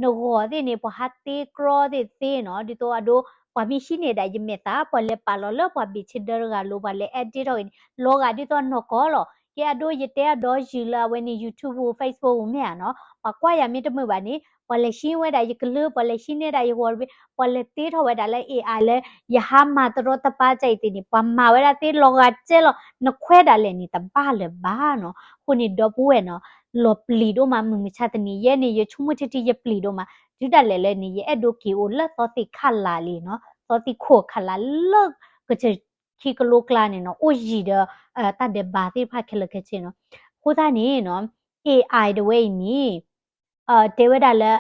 နဂီၢ်သ့ၣ်န့ၣ် ပှၤဟးတ့ကြီသ့ၣ်သ့နီၤ, ဒ်သိးအဒိ ပှၤမ့ၢ်ဟံးန့ၢ်ဒၣ်ယမဲာ်သး ပှၤလဲၤပာ်လီၤလၢပှၤဘ့ၣ်ဆ့ဒၢတဂၤလိၤ ပှၤလဲၤ edit ထီၣ်ဂ့ၤန့ၣ် လီၤဂာ်ဒ်သိးနီၢ်ကီၢ်လီၤ. ကဲအဒိ ယတဲအဒီယုၢ်လၢအဝဲန့ၣ် YouTube Facebook မ့ၢ်ဧါနီၤ, ပှၤကွၢ်ယၤမ့ၢ်တမုာ်ဘၣ်န့ၣ် ပှၤလဲၤဟံးဝဲဒၣ်ယကလုၢ် ပှၤလဲၤဟံးန့ၢ်ဒၣ်ယဂီၢ်တဘ့ၣ် ပှၤလဲၤတ့ထီၣ်ဝဲဒၣ်လၢ AI လၢ ယဟါမၢ်တရီတပါကၢ်အံၤသ့ၣ်န့ၣ် ပှၤမၤဝဲဒၣ်သ့လီၤဂာ်ကဲလီၤ နခွဲးဒၣ်လဲာ်န့ၣ် တဘၣ်လၢၤဘၣ်နီၤ. အဃိန့ၣ်ဒီပုၢ်ဝဲၢ်နီၤ လီၤပျံၤဒိၣ်မး မုၢ်မဆါတနံၤ ယဲန့ၣ် ယဆိကမိၣ်ထံထံ ယပျံၤဒိၣ်မး တုၤဒၣ်လဲာ်လၢန့ၣ် ယအဲၣ်ဒိးက့ၤအိၣ်လၢသီသ့ၣ်ခးလးလံနီၤ, သီသ့ၣ်ခိၣ်ခးလးလၢ ကစၢၢ်ခံကလိကျါန့ၣ်နီၤ အိၣ်ယံၤဒီး တၢ်ဒဲးဘးသ့ၣ်တဖၣ်ခဲလၢာ်ခဲဆ့နီၤ. အဃိသတးန့ၣ်နီၤ AI တဝဲအံၤန့ၣ် တဲဝဲဒၣ်လၢ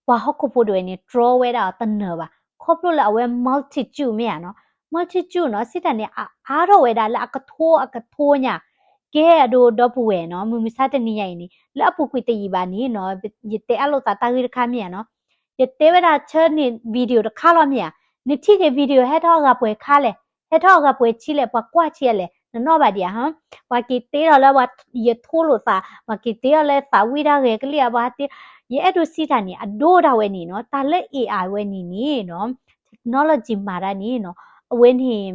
ပှၤဟီၣ်ခိၣ်ဖိတဝဲန့ၣ် တြီဝဲဒၣ်အီၤတနၢၤဘၣ်. ခီဖျိလၢအဝဲ multitude မ့ၢ်ဧါနီၤ, multitude နီၤ စံးတၢ်န့ၣ် အအါထီၣ်ဝဲဒၣ်လၢအကထိအကထိညါ, ကဲအဒိဒီပုၢ်ဝဲၢ်နီၤ မုၢ်မဆါတနံၤညါအံၤန့ၣ် လၢအပူၤကွံာ်တယံာ်ဘၣ်န့ၣ်နီၤ ယတဲအါလိာ်သးတၢ်ဂ့ၢ်တခါမ့ၢ်ဧါနီၤ, ယတဲဝဲဒၣ်ဆၢန့ၣ် video တခါလီၤမ့ၢ်ဧါ နထံၣ်က့ၤ video ဟဲထီၣ်အဂၤပှဲၤခါလဲၣ်, ဟဲထီၣ်အဂၤပှဲၤဆံလဲၣ်, ပှၤကွၢ်ဆံးအလဲၣ်, နနီၣ်ဘၣ်ဒံးဧါဟါ. ပှၤက့ၤတ့ထီၣ်လၢပှၤ ယထိလိာ်သး, ပှၤက့ၤတ့ထီၣ်လၢသးဝံၣ်တၢ်ဂဲၤကလံၣ်အဘၣ်တ့, ယအဲၣ်ဒိးစံးတၢ်န့ၣ် အဒိဒၣ်ဝဲန့ၣ်နီၤ, တၢ်လၢ AI ဝဲန့ၣ်န့ၣ်နီၤ, technology မၤတၢ်န့ၣ်နီၤ, အဝဲန့ၣ်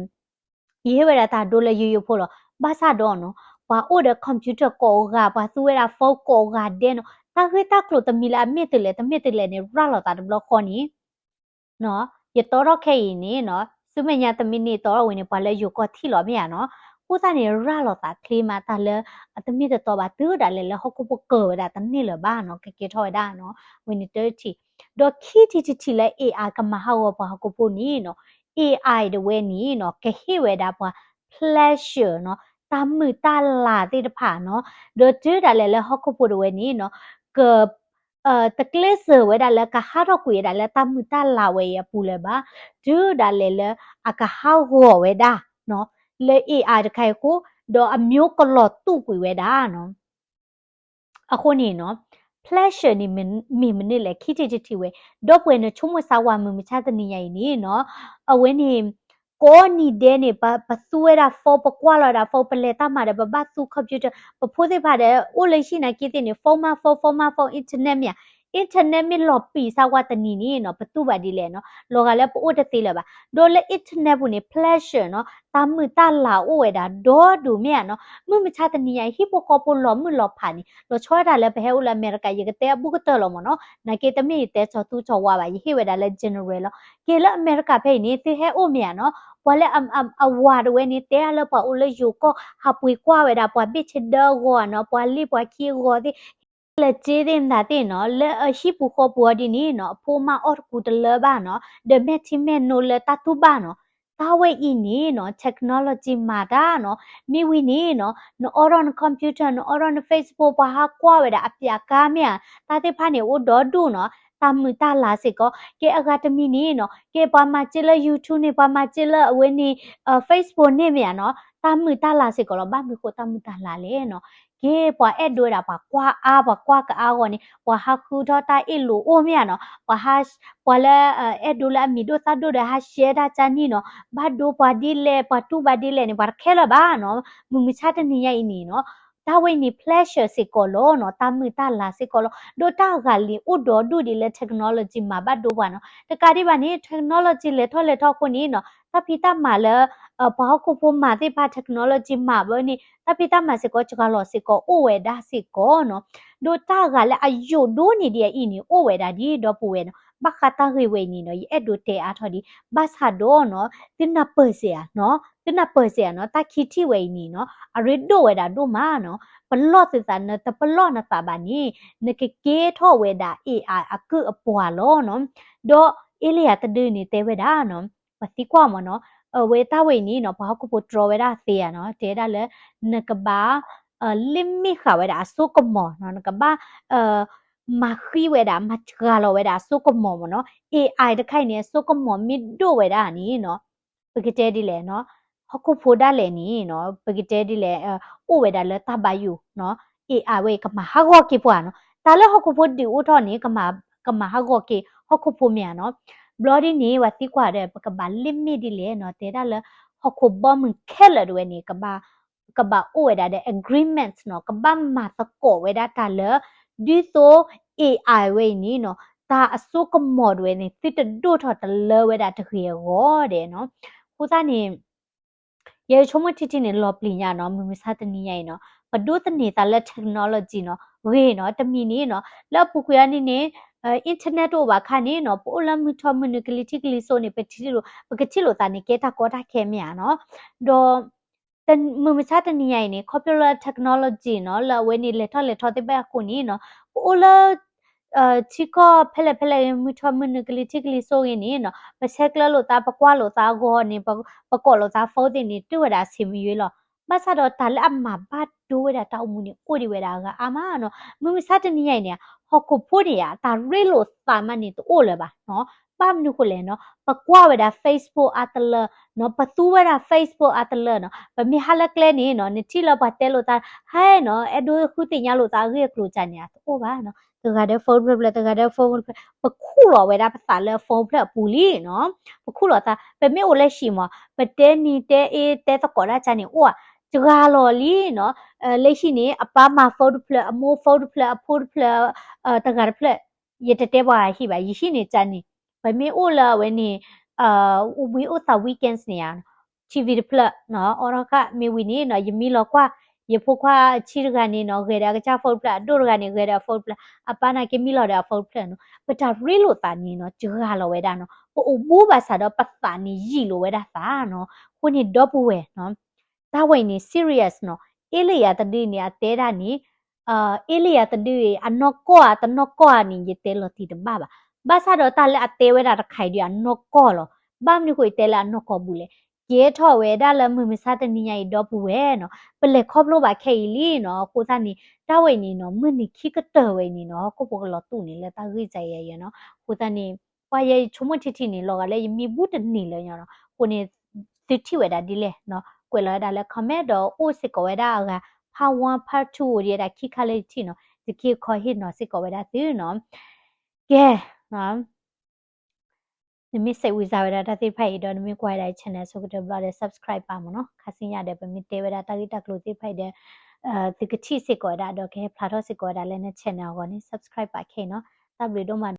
ယဟ့ၣ်ဝဲဒၣ်တၢ်ဒိလၢယိယိဖိလီၤ. ဘၣ်ဆၣ်ဒီးနီၤ, ပှၤအိၣ်ဒီး computer ကိးဂၤ, ပှၤသူဝဲဒၣ် phone ကိးဂၤဒဲးနီၤ, တၢ်ဂ့ၢ်တၢ်ကျိၤတမံၤလၢအမ့ၢ်တုၤလဲၣ် တမ့ၢ်တုၤလဲၣ်န့ၣ် ရၤလီၤသးတဘျီဃီန့ၣ် ယတီထီၣ်ခဲအံၤန့ၣ်နီၤ, ဆူမဲာ်ညါတမံၤန့ၣ်တီထီၣ်ဝဲန့ၣ် ပှၤလၢယိၤကီၢ်ထံၣ်လီၤမ့ၢ်ဧါနီၤ, အဃိသတးန့ၣ် ရၤလီၤသးချ့မး တၢ်လၢအတမ့ၢ်တတီဘၣ် တုၤဒၣ်လဲာ်လၢဟီၣ်ခိၣ်ဖိကၢၤဝဲဒၣ်တန့ၢ်လၢၤဘၣ်နီၤ, ကကဲထီၣ်ဝဲဒၣ်နီၤ, ဝဲန့ၣ်တထံၣ်, ဒီးခံထံၣ်တထံၣ်လၢ AI ကမၤဟးဂီၤပှၤဟီၣ်ခိၣ်ဖိန့ၣ်နီၤ, AI တဝဲန့ၣ်နီၤ ကဟ့ၣ်ဝဲဒၣ်ပှၤ pleasure နီၤ, တၢ်မုာ်တၢ်လၤသ့ၣ်တဖၣ်နီၤ, ဒီးတုၤဒၣ်လဲာ်လၢဟီၣ်ခိၣ်ဖိတဝဲန့ၣ်နီၤ, က တကျဲးစၢးဝဲဒၣ်လၢကဟးထီၣ်ကွံာ်ဝဲဒၣ်လၢတၢ်မုာ်တၢ်လၤဝဲအံၤအပူၤလၢၤဘၣ်, တုၤဒၣ်လဲာ်လၢအကဟးဂီၤဝဲဒၣ်နီၤ, လၢ AI တခါအံၤအဃိ, ဒီးအမျိုးကလီၤတူာ်ကွံာ်ဝဲဒၣ်နီၤ. အဃိန့ၣ်နီၤ, pleasure န့ၣ်မ့ၢ်မနုၤလဲၣ် ခံထံၣ်တထံၣ်ဝဲ, ဒီပုၢ်ဝဲၢ်နဆိကမိၣ်ဆါဝဲမုၢ်မဆါတနံၤညါအံၤန့ၣ်နီၤ, အဝဲန့ၣ် ကိးနံၤဒဲးန့ၣ် ပသူဝဲဒၣ် phone ပကွၢ်လီၤဝဲဒၣ် phone ပလဲၤတၢ်မၤဒီး ပဘၣ်သူ computer, ပဖိသ့ၣ်တဖၣ်ဒီး အိၣ်လၢဟံၣ်နာ်က့သ့ၣ်န့ၣ် phone မး phone, phone မး phone, internet မ့ၢ်ဧါ, internet မ့ၢ်လီၤပံာ်စၢ်ဝဲတနံၤန့ၣ်နီၤ ပတူၢ်ဘၣ်ဒ်လဲၣ်နီၤ, လီၤဂာ်လၢပအိၣ်တသ့လၢၤဘၣ်, ဒီးလၢ internet ပူၤန့ၣ် pleasure နီၤ, တၢ်မုာ်တၢ်လၤအိၣ်ဝဲဒၣ်ဒီဒူၣ်မ့ၢ်ဧါနီၤ, မုၢ်မဆါတနံၤညါအံၤ ဟံၣ်ဖိဃီဖိလီၤမုၢ်လီၤဖးန့ၣ် လီၤဆီဒၣ်တၢ်လၢပဟဲအိၣ်လၢအမဲရကၤ ယကတဲအဘူးကတၢၢ်လီၤမ့ၢ်နီၤ, နာ်က့တမ့ၢ်ယတဲစီၤသူစီၤဝါဘၣ် ယဟ့ၣ်ဝဲဒၣ်လၢ general လီၤ, က့ၤလၢအမဲရကၤဖဲအံၤန့ၣ် သုဟဲအိၣ်မ့ၢ်ဧါနီၤ, ပှၤလၢအဝၤတဝဲန့ၣ် တဲအါလၢပှၤအိၣ်လၢယိၤကီၢ် ဟးပှ့ၤကွၢ်ဝဲဒၣ် ပှၤဘ့ၣ်ဆ့ဒၢအဂီၤနီၤ, ပှၤလ့ၣ်ပှၤခံအဂီၤသ့ၣ် လၢစ့သ့ၣ်မတၤသ့ၣ်နီၤ, လၢအဟံၣ်ပူၤဃီပူၤအီၤဒ်န့ၣ်နီၤ, အဖိမါအီၣ်တကူတလၢဘၣ်နီၤ, ဒီးမဲာ်ထံမဲာ်နိလၢတၢ်တူၢ်ဘၣ်နီၤ, တၢ်ဝဲအံၤန့ၣ်နီၤ technology မၤတၢ်နီၤ, မ့ၢ်ဝံၤန့ၣ်နီၤ နအိးထီၣ်န computer နအိးထီၣ်န Facebook ပှၤဟးကွၢ်ဝဲဒၣ်အပျးကါမ့ၢ်ဧါ, တၢ်သ့ၣ်တဖၣ်န့ၣ်အိၣ်ဒီဒူၣ်နီၤ, တၢ်မုာ်တၢ်လၤစ့ၢ်ကီး, ကဲအဂၤတမံၤန့ၣ်နီၤ, ကဲပှၤမၤစ့လၢ YouTube န့ၣ် ပှၤမၤစ့လၢအဝဲန့ၣ် Facebook န့ၣ်မ့ၢ်ဧါနီၤ, တၢ်မုာ်တၢ်လၤစ့ၢ်ကီးလီၤ, ဘၣ်မနုၤဃိတၢ်မုာ်တၢ်လၤလဲၣ်နီၤ, က့ၤပှၤအဲၣ်ဒိးဝဲဒၣ်ပှၤကွၢ်အါ ပှၤကွၢ်ကအါအဂီၢ်န့ၣ် ပှၤဟးဃုထီၣ်တၢ်အ့ၣ်လိာ်အိၣ်မ့ၢ်ဧါနီၤ, ပှၤဟး ပှၤလၢ အဲၣ်ဒိးလၢအမံၤဒိၣ်သၣ်ဒိၣ်ဒီးဟး share တၢ်ကၢ်နံၣ်နီၤ, ဘၣ်ဒိပှၤဒ်လဲၣ် ပှၤတူၢ်ဘၣ်ဒ်လဲၣ်န့ၣ် ပှၤတခဲလၢာ်ဘၣ်နီၤ, မုၢ်မဆါတနံၤညါအံၤန့ၣ်နီၤ, တၢ်ဝဲအံၤန့ၣ် pleasure စ့ၢ်ကီးလီၤနီၤ, တၢ်မုာ်တၢ်လၤစ့ၢ်ကီးလီၤ, ဒီးတၢ်အဂၤလံအိၣ်ဒီဒူၣ်ဒ်လၢ technology မၤဘၣ်ဒိပှၤနီၤ, တကးဒံးဘၣ်န့ၣ် technology လဲၤထီၣ်လဲၤထီအဃိန့ၣ်နီၤ, တၢ်ဖံးတၢ်မၤလၢ ပှၤဟီၣ်ခိၣ်ဖိမၤသ့ၣ်တဖၣ် technology မၤဘၣ်န့ၣ် တၢ်ဖံးတၢ်မၤစ့ၢ်ကီး စှၤလီၤစ့ၢ်ကီး အိၣ်ဝဲဒၣ်စ့ၢ်ကီးနီၤ, ဒီးတၢ်အဂၤလၢအယိာ်ဒိၣ်န့ၢ်ဒံးအံၤန့ၣ် အိၣ်ဝဲဒၣ်ဒ်ဒီပုၢ်ဝဲၢ်နီၤ, ဘၣ်ဃးတၢ်ဂ့ၢ်ဝဲအံၤန့ၣ်နီၤ ယအဲၣ်ဒိးတဲအါထီၣ်ဒံး, ဘၣ်ဆၣ်ဒီးနီၤ သုနၢ်ပၢၢ်စ့ၢ်ဧါနီၤ, သုနၢ်ပၢၢ်စ့ၢ်ဧါနီၤ, တၢ်ခံထံၣ်ဝဲအံၤန့ၣ်နီၤ အရ့ဒိၣ်ဝဲဒၣ်ဒိၣ်မးနီၤ, ပလီၢ်သုသး နတပလီၢ်နသးဘၣ်န့ၣ် နကကဲထီၣ်ဝဲဒၣ် AI အကုၢ်အပှၤလီၤနီၤ, ဒီး alien တဒုန့ၣ်တဲဝဲဒၣ်နီၤ ပှၤသံကွၢ်မ့ၢ်နီၤ, အဝဲတၢ်ဝဲအံၤန့ၣ်နီၤ ပှၤဟီၣ်ခိၣ်ဖိတြီဝဲဒၣ်သ့ဧါနီၤ, တဲဒၣ်လၢ နကဘၣ် limit ဃာ်ဝဲဒၣ်အစိကမီၤနီၤ, နကဘၣ် မၤဃံဝဲဒၣ် မၤစှၤလီၤဝဲဒၣ်အစိကမီၤမ့ၢ်နီၤ, AI တခါအံၤန့ၣ် အစိကမီၤမ့ၢ်ဒိၣ်ဝဲဒၣ်န့ၣ်နီၤ, ပကတဲဒ်လဲၣ်နီၤ, ဟီၣ်ခိၣ်ဖိဒၣ်လဲာ်န့ၣ်နီၤ ပကတဲဒ်လဲၣ် အိၣ်ဝဲဒၣ်လၢတၢ်ဘၣ်ယိၣ်နီၤ, AI ဝဲအံၤကမၤဟးဂီၤက့ၤပှၤနီၤ, တၢ်လၢဟီၣ်ခိၣ်ဖိဒုးအိၣ်ထီၣ်န့ၣ် ကမၤဟးဂီၤက့ၤဟီၣ်ခိၣ်ဖိမ့ၢ်ဧါနီၤ, ဘျီဒ်န့ၣ် ပှၤသံကွၢ်ဒီး ပကဘၣ် limit ဒ်လဲၣ်နီၤ, တဲဒၣ်လၢ ဟီၣ်ခိၣ်ဘီမုၢ်ခဲလၢာ်တဝဲန့ၣ် ကဘၣ်အိၣ်ဝဲဒၣ်ဒီး agreement နီၤ, ကဘၣ်မၤသကိးဝဲဒၣ်တၢ်လၢ ဒ်သိး AI ဝဲအံၤန့ၣ်နီၤ တၢ်အစိကမီၤတဝဲန့ၣ် သုတဒိၣ်ထီၣ်တလၢဝဲဒၣ်တဂ့ၤအဂီၢ်ဒဲးနီၤ, အဃိသတးန့ၣ် ယဆိကမိၣ်ထံထံန့ၣ် လီၤပျံၤညါနီၤ, မုၢ်မဆါတနံၤညါအံၤနီၤ ပဒိးသန့ၤသးလၢ technology နီၤ ဂ့ၤနီၤ, တမံၤန့ၣ်နီၤ လၢအပူၤကွံာ်အါန့ၣ်န့ၣ် internet တအိၣ်ဘၣ်အခါန့ၣ်နီၤ ပအိၣ်လၢမုၢ်ထီၣ်မုၢ်နုာ်ကလံၤထံးကလံၤစိးန့ၣ် ပထံၣ်လိာ် ပကထံၣ်လိာ်သးန့ၣ် ကဲတၢ်ကီတၢ်ခဲမ့ၢ်ဧါနီၤ, ဒီး မုၢ်မဆါတနံၤညါအံၤန့ၣ် ခီဖျိလၢ technology နီၤ လၢအဝဲန့ၣ်လဲၤထီၣ်လဲၤထီသ့ၣ်တဖၣ်အဃိန့ၣ်နီၤ ပအိၣ်လၢ ထံကီၢ်ဖဲလဲၣ်ဖဲလဲၣ် မုၢ်ထီၣ်မုၢ်နုာ်ကလံၤထံးကလံၤစိးဂ့ၤန့ၣ်နီၤ ပဆဲးကျၢလိာ်သး ပကွၢ်လိာ်သးအဂီၢ်န့ၣ် ပကိးလိာ်သး phone သ့ၣ်န့ၣ် တုၢ်ဝဲဒၣ်အဆံးမံယွ့လီၤ. ဘၣ်ဆၣ်ဒီးတၢ်လၢအမၤဘၣ်ဒိဝဲဒၣ်တၢ်အိၣ်မူန့ၣ် အိၣ်ဒံးဝဲဒၣ်အဂၤအါမးနီၤ. မုၢ်မဆါတနံၤညါအံၤန့ၣ် ဟီၣ်ခိၣ်ဖိန့ၣ်ဧါ တၢ်ရ့လိာ်သးမးန့ၣ်တအိၣ်လၢၤဘၣ်နီၤ. ဘၣ်မနုၤဃိလဲၣ်နီၤ ပကွၢ်ဝဲဒၣ် Facebook အါတလၢနီၤ ပသူဝဲဒၣ် Facebook အါတလၢနီၤ ပမ့ၢ်ဟးလၢကျဲန့ၣ်နီၤ နထံၣ်လၢပှၤတဲလိာ်သး ဟဲနီၤ အဲၣ်ဒိးဃုသ့ၣ်ညါလိာ်သးအဂ့ၢ်အကျိၤန့ၣ် တအိၣ်ဘၣ်နီၤ. တဂၤဒီး phone တဖျၢၣ်တဖျၢၣ်, တဂၤဒီး phone တဖျၢၣ်, ပခူၣ်လီၤဝဲဒၣ်ပသးလၢ phone တဖျၢၣ်အပူၤလံနီၤ. ပခူၣ်လီၤသး, ပမ့ၢ်အိၣ်လၢဟံၣ်မး ပတဲနံၤတဲအ့တဲသကိးဒၣ်ကန့ၣ် အိၣ်ဧါ, တဂၤလီၤလံနီၤ. လၢဟံၣ်န့ၣ် အပၢ်မၤ phone တဖျၢၣ်, အမိၢ် phone တဖျၢၣ်, အဖိတဖျၢၣ်, တဂၤတဖျၢၣ်, ယတတဲပှၤဂၤဟံၣ်ဘၣ်, ယဟံၣ်န့ၣ်ကန့ၣ်, ပမ့ၢ်အိၣ်လၢအဝဲန့ၣ် အိၣ်ဘှံးအိၣ်သး weekends န့ၣ်ဧါ TV တဖျၢၣ်နီၤ, အိးထီၣ်ဃာ်မ့ၢ်ဝံၤန့ၣ်နီၤ, ယမံလီၤကွၢ်, ယဖိခွါဆံတဂၤန့ၣ်နီၤ ဂဲၤဒီးအကစၢ် phone တဖျၢၣ်, အဒိၣ်တဂၤန့ၣ် ဂဲၤဒီးအ phone တဖျၢၣ်, အပၢ်နာ်က့မံလီၤဒီးအ phone တဖျၢၣ်နီၤ, ပတၢ်ရ့လိာ်သးန့ၣ်နီၤ စှၤလီၤဝဲဒၣ်နီၤ, ပအိၣ်ဘူးဘၣ်ဆၣ်ဒီးပသးန့ၣ်ယံာ်လိာ်ဝဲဒၣ်သးနီၤ, အဃိန့ၣ်ဒီပုၢ်ဝဲၢ်နီၤ တၢ်ဝဲအံၤန့ၣ် serious နီၤ, အ့လယၤတဒုန့ၣ် အတဲဒၣ်န့ၣ် အ့လယၤတဒုအံၤ အနီၢ်ကီၢ်ဧါ တနီၢ်ကီၢ်ဧါန့ၣ် ယတဲလီၤတံၢ်တဘၣ်ဘၣ်. ဘၣ်ဆၣ်ဒီးတၢ်လၢအတဲဝဲဒၣ်တခါအံၤဒီး အနီၢ်ကီၢ်လီၤ. ဘၣ်မနုၤဃိယတဲလၢအနီၢ်ကီၢ်ဘူးလဲၣ်. ကဲထီၣ်ဝဲဒၣ်လၢမုၢ်မဆါတနံၤညါအံၤ ဒီပုၢ်ဝဲၢ်နီၤ, ပလဲၤခီဖျိဘၣ်ခဲအံၤလံနီၤ. အဃိသတးန့ၣ် တၢ်ဝဲအံၤန့ၣ်နီၤ မုၢ်နံၤခံကတၢၢ်ဝဲအံၤန့ၣ်နီၤ ဟီၣ်ခိၣ်ဖိကလီၤတူာ်န့ၣ်လၢတၢ်ဂ့ၢ်စဲယဲယဲနီၤ. အဃိသတးန့ၣ် ပှၤယဲယဆိကမိၣ်ထံထံန့ၣ် လီၤဂာ်လၢယမံဘူးတန့ၢ်လၢၤညီနီၤ. အဃိန့ၣ် သုထံၣ်ဝဲဒၣ်ဒ်လဲၣ်နီၤ ကွဲးလီၤဝဲဒၣ်လၢ comment ဒီးအိၣ်စ့ၢ်ကီးဝဲဒၣ်အဂၤ part one part two အိၣ်ဒံးဝဲဒၣ်ခံခါလၢယထံၣ်နီၤ, ယကဟ့ၣ်ခီဟ့ၣ်နီၤစ့ၢ်ကီးဝဲဒၣ်သုနီၤ. ကဲ နမ့ၢ်စဲးဝံၤစၢ်ဝဲဒၣ်တၢ်သ့ၣ်တဖၣ်အံၤဒီး နမ့ၢ်ကွၢ်ဝဲဒၣ် channel ဆိကတၢၢ်ဘျီဒီး subscribe ပာ်မ့ၢ်နီၤ. ခါဆူညါဒီး ပမ့ၢ်တဲဝဲဒၣ်တၢ်ဂ့ၢ်တၢ်ကျိၤသ့ၣ်တဖၣ်အံၤဒီး သုကထံၣ်စ့ၢ်ကီးဝဲဒၣ် ဒီးကဟဲဖျါထီၣ်စ့ၢ်ကီးဝဲဒၣ်လၢန channel အဂီၢ်န့ၣ် subscribe ပာ်ခဲအံၤနီၤ. တၢ်ဘျုးဒိၣ်မး